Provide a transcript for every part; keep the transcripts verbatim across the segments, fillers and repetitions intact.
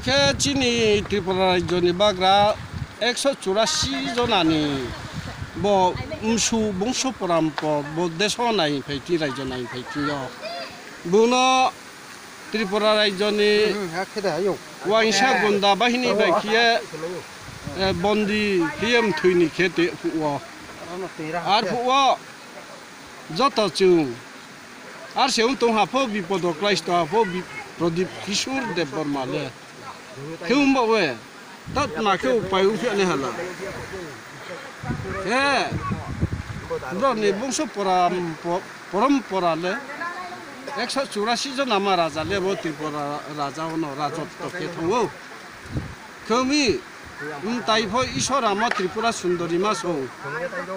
Khe chini Tripura rajyoni bagra ekso churasi jonani bo msu bongso porampor bo deso nai phai ti, rajyo nai phai ti yo. Buno Tripura rajyoni Hmm, ha, khe de, ayung. Waisa gunda bahini bai khiye, eh, bondi khiye mthwini khe te phuo. Ar phuo joto chwng. Ar se wng tong ha pho bipodo klai sto ha pho bi-, Pradip Kishore Debbarma le. Khe wng ba we. Tat ma khe upai wng phiya ni hala. He. Bro ni bongso poram-, po-, porompora le. Ekso churasi jona ma raja le bo Tripura raja ono rajotto khe thongo. Khe wng mi, wng tai pho Iswar ama Tripura Sundori ma song.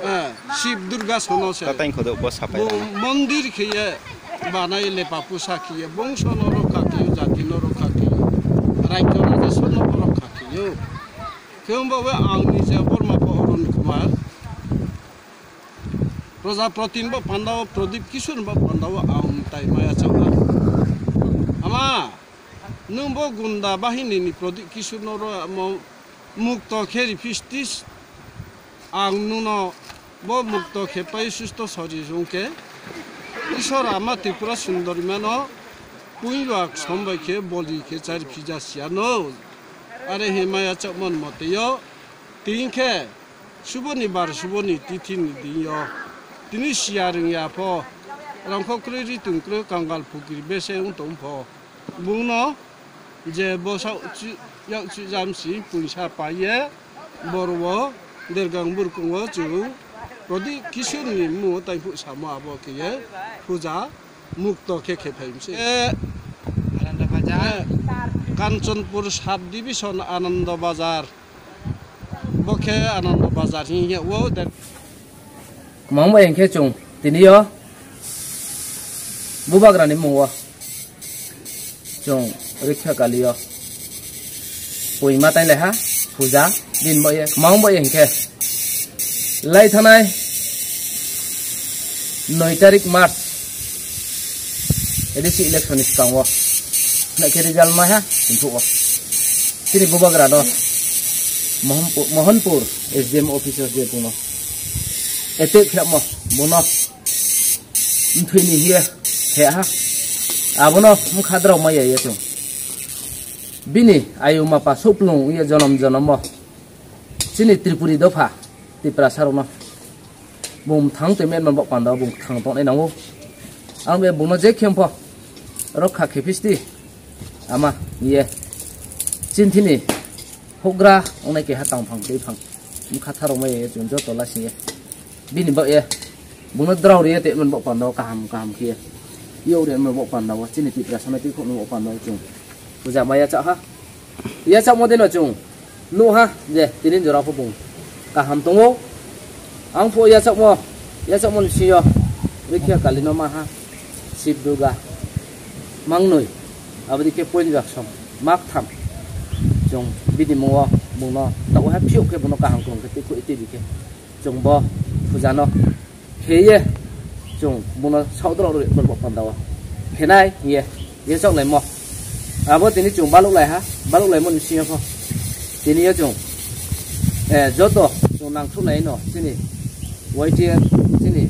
Eh, Shiv Durga sono se. Tatang khodo bo sapai Bo rana. Mondir khe ye banai lepa pusa khe ye bongso no rokha khe ye, jati no rokha khe ye. Rajyo raja sono rokha khe ye. Khe wng ba we ang ni je Borma pho Arun Kumar. Prajapatin bo pandao, Pradip Kishore bo pandao ang tai maya chama. Ama, nwng bo gunda bahini ni Pradip Kishore no ro mo mukto khe riphistis. Ang nwngno bo mukto khe pai susto sori jong khe. Iswar ama Tripura Sundori mano puinwak sombai khe boli khe chari phija siya no. Are he maya chakmon mote yo. Tin khe Suboni bar, suboni tithi ni din yo. Tini siya rwngya pho, rangkho kwrwi, ritung kwrwi, kangal phukri bese wng tong pho. Bungno je bwsa uchi-, yak uchi jam si puisa pai ye, boro o dergang burkung o chwng Pradip Kishore ni mung o tai phu samo abo khe ye puja mukto khe khe phai mse. E, Ananda Bazar. E, Kanchanpur Sub Division Ananda Bazar. Bo khe Ananda Bazar hing ya o de. Kwmang bai hwnkhe chwng tini o Bubagrani mung o chwng Rikha Kali o puima tai lai ha puja din bo ye kwmang bai hwnkhe lai thanai noi tarik March A D C election ni swkango naikhe result mai ha hwnphuo. Chini Bubagra no Mohanpu-, Mohanpur S D M office o je kuno attack khlamo bono mthwini hiye khe ha. Abono mkha drao maya ye chwng. Bini ayu mapa suplung ye jonom jonomo chini Tripuri dopha Tiprasa rokno. Bung thang twi men man bok panda bung thang tongnai nango. Ang be bungno je khem pho rokha khe phisti ama ye chinthini hugra ongnai keha tang phang tei phang mkha tharok mai ye chwng joto lasi ye bini bak ye bungno drao ri ye te man bok panda kaham kaham khe ye yo re man bok panda chini Tiprasa mai twi khok man bok panda chwng puja maya cha ha. Yachakmo dino chwng nuha je tini jora pho bung kaham tongo. Ang pho yachakmo, yachakmo ni sio Rikha Kali no maha Shiv Durga mangnoi abodi khe point jak song mak tham chwng bini mungo bungno tauha phiyok khe bono kaham kwrwng khe tei khe tei khe chwng bo puja no kheye chwng bono saudrok rwi borok panda o khenai hiye ye chok lai mo abo tini chwng baluk lai ha baluk lai mo ni sing pho tini yo chwng eh joto chwng nang thuk lai no chini Y T F chini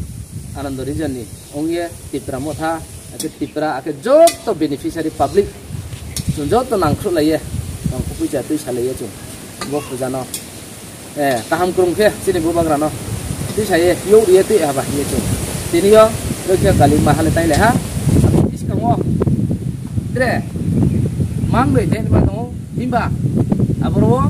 Anando region ni ong ye Tipra motha ake Tipra ake joto beneficiary public chwng joto nang thuk lai ye tong khupui cha twi sa lai ye chwng bo puja no. Eh, kaham kwrwng khe chini bubagrano twi sa ye, yok ri ye twi aba hinwi chwng. Tini yo rwkhe kali ma hale tai le ha. Abo bwskango tre mang bai de ma tongo, himba aboro o